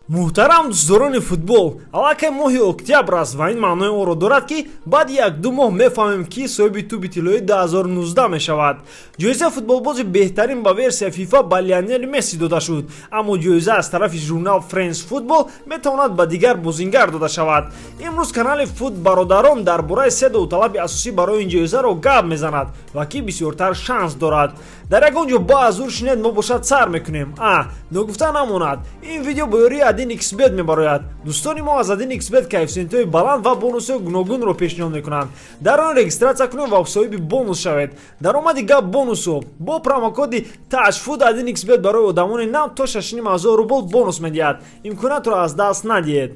Муҳтарам дӯстдорони футбол, аллакай моҳи октябр аст ва ин маънои онро дорад, ки баъди як-ду моҳ мефаҳмем, ки соҳиби тӯби тиллоии 2019 мешавад. Ҷоизаи футболбози беҳтарин ба версия ФИФА ба Лионел Месси дода шуд, аммо ҷоиза аз тарафи журнал Френс Футбол метавонад ба дигар бозингар дода шавад. Имрӯз канали Фут Бародарон дар бораи се довталаби асосӣ барои ин ҷоизаро гап мезанад ва ки бисёртар шанс дорад. Дар ягон ҷо ба азур шинед, мо бошад сар мекунем. А ногуфта намонад, ин видео бо ёрии 1xBet мебарояд. Дӯстони мо аз 1xBet коэффисиентҳои баланд ва бонусҳои гуногунро пешниҳод мекунанд. Дар он регистрация кунед ва соҳиби бонус шавед. Даромади гап бонусу бо промокоди TAJFOOT 1xBet барои одамони нав то 6500 рубл бонус медиҳад. Имкониятро аз даст надиҳед.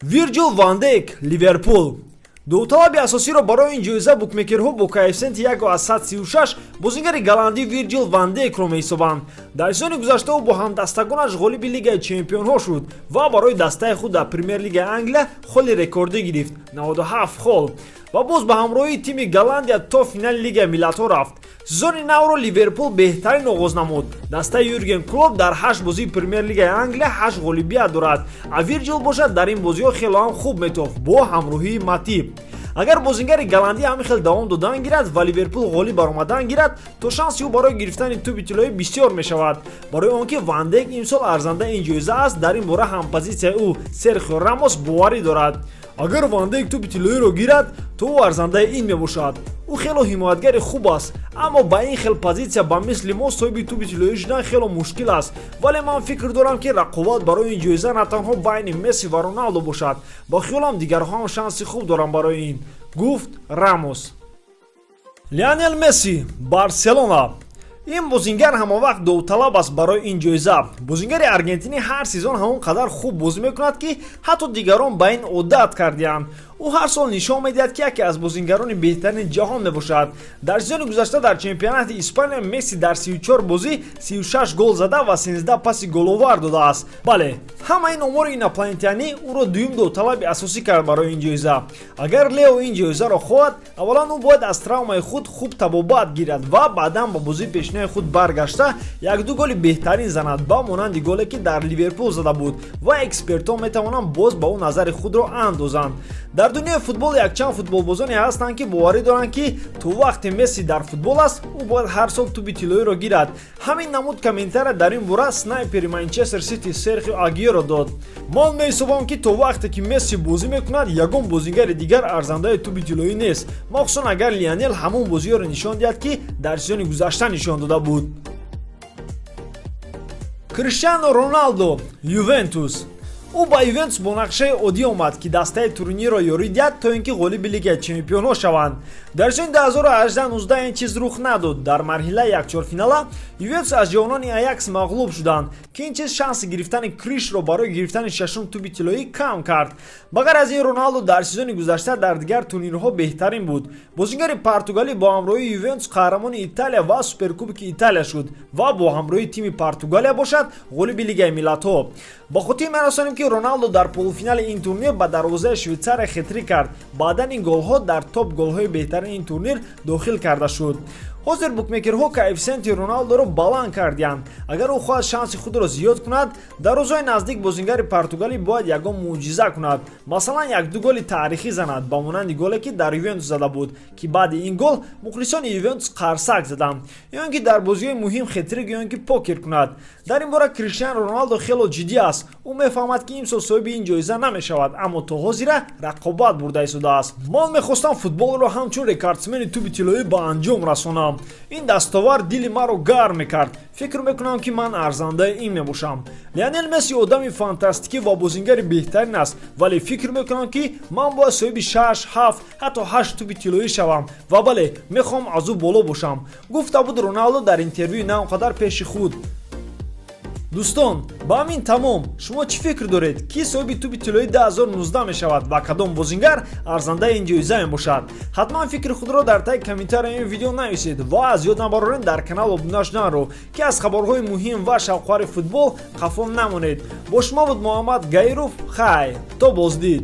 Вирҷил ван Дейк, Ливерпул. Довталаби асосиро барои ин ҷоиза букмекерҳо бо коэффисиенти 1,36 бозингари голландӣ Вирҷил ван Дейкро меҳисобанд. Дар сезони гузашта ӯ бо ҳамдастагонаш ғолиби Лигаи чемпионҳо шуд ва барои дастаи худ дар Премер-лигаи Англия холи рекордӣ гирифт, 97 хол, ва боз ба ҳамроҳии тими Голландия то финали Лигаи миллатҳо рафт. Сезони навро Ливерпул беҳтарин оғоз намуд. Дастаи Юрген Клоп дар ҳашт бозии Премер-лигаи Англия ҳашт ғолибият дорад, а Вирҷил бошад, дар ин бозиҳо хело ҳам хуб метофт бо ҳамроҳии Матип. Агар бозингари голландӣ ҳамин хел давом додан гирад ва Ливерпул ғолиб баромадан гирад, то шанси ӯ барои гирифтани тӯби тиллоӣ бисёр мешавад. Барои он ки Ван Дейк имсол арзандаи ин ҷоиза аст, дар ин бора ҳампозитсияи ӯ Серхио Рамос боварӣ дорад. Агар Ван Дейк тӯби тиллоиро гирад, то ӯ арзандаи ин мебошад. Ӯ хело ҳимоятгари хуб аст, аммо ба ин хел позитсия ба мисли мо соҳиби тӯби тиллоӣ шудан хело мушкил аст. Вале ман фикр дорам, ки рақобат барои ин ҷоиза на танҳо байни Месси ва Роналдо бошад, ба хиёлам, дигарҳо ҳам шанси хуб доранд барои ин, гуфт Рамос. Лионел Месси, Барселона. Ин бозингар ҳамавақт довталаб аст барои ин ҷоиза. Бозингари аргентинӣ ҳар сезон ҳамон қадар хуб бозӣ мекунад, ки ҳатто дигарон ба ин одат кардианд. Ӯ ҳар сол нишон медиҳад, ки яке аз бозингарони беҳтарини ҷаҳон мебошад. Дар сезони гузашта дар чемпионати Испания Месси дар 34 бозӣ 36 гол зада ва 13 паси головар додааст. Бале, ҳама ин омори инопланетянӣ ӯро дуюм довталаби асосӣ кард барои ин ҷоиза. Агар Лео ин ҷоизаро хоҳад, аввалан ӯ бояд аз травмаи худ хуб табобат гирад ва баъдан ба бозии пешинаи худ баргашта, як-ду голи беҳтарин занад, ба монанди голе, ки дар Ливерпул зада буд, ва экспертҳо метавонанд боз ба ӯ назари худро андозанд. Дар дунёи футбол якчанд футболбозоне ҳастанд, ки боварӣ доранд, ки то вақте Месси дар футбол аст, ӯ бояд ҳар сол тӯби тиллоиро гирад. Ҳамин намуд комментария дар ин бора снайпери Манчестер Сити Серхио Агуэро дод: «Ман меҳисобам, ки то вақте ки Месси бозӣ мекунад, ягон бозингари дигар арзандаи тӯби тиллоӣ нест, махсусан агар Лионел ҳамон бозиҳоро нишон диҳад, ки дар сезони гузашта нишон дода буд». Криштиано Роналдо, Ювентус. Ӯ ба Ювентус бо нақшаи оддӣ омад, ки дастаи Туриниро ёрӣ диҳад, то ин ки ғолиби Лигаи чемпионҳо шаванд. Дар соли 2018-19 ин чиз рух надод. Дар марҳилаи якчорфинала Ювентус аз ҷавонони Аякс мағлуб шуданд, ки ин чиз шанси гирифтани Кришро барои гирифтани шашум тӯби тиллоӣ кам кард. Ба ғайр аз ин, Роналдо дар сезони гузашта дар дигар турнирҳо беҳтарин буд. Бозингари португалӣ бо ҳамроҳии Ювентус қаҳрамони Италия ва Суперкубки Италия шуд ва бо ҳамроҳии тими Португалия бошад, ғолиби Лигаи миллатҳо. Ба хотир мерасонем, ки Роналдо дар полуфинали ин турнир ба дарвозаи Швейтсария хетрик кард. Баъдан ин голҳо дар топ голҳои беҳтарини ин турнир дохил карда шуд. Ҳозир букмекерҳо коэффисиенти Роналдоро баланд кардианд. Агар ӯ хоҳад шанси худро зиёд кунад, дар рӯзҳои наздик бозингари португалӣ бояд ягон мӯъҷиза кунад, масалан, як-ду голи таърихӣ занад, ба монанди голе, ки дар Ювентус зада буд, ки баъди ин гол мухлисони Ювентус қарсак заданд, ё ин ки дар бозиҳои муҳим хетрик ё ин ки покер кунад. Дар ин бора Криштиано Роналдо хело ҷиддӣ аст. Ӯ мефаҳмад, ки имсол соҳиби ин ҷоиза намешавад, аммо то ҳозира рақобат бурда истодааст. «Ман мехостам футболро ҳамчун рекордсмени тӯби тиллоӣ ба анҷом расонам. Ин дастовард дили маро гарм мекард. Фикр мекунам, ки ман арзандаи ин мебошам. Лионел Месси одами фантастикӣ ва бозингари беҳтарин аст, вале фикр мекунам, ки ман бояд соҳиби шаш, ҳафт, ҳатто ҳашт тӯби тиллоӣ шавам ва бале, мехоҳам аз ӯ боло бошам», гуфта буд Роналдо дар интервюи на он қадар пеши худ. Дӯстон, ба ҳамин тамом. Шумо чӣ фикр доред, ки соҳиби тӯби тиллоии 2019 мешавад ва кадом бозингар арзандаи ин ҷоиза мебошад? Ҳатман фикри худро дар таги комментарияи ин видео нависед ва аз ёд набароред дар канал обуна шуданро, ки аз хабарҳои муҳим ва шавқовари футбол қафо намонед. Бо шумо буд Муҳаммад Гаиров. Хай, то боздид.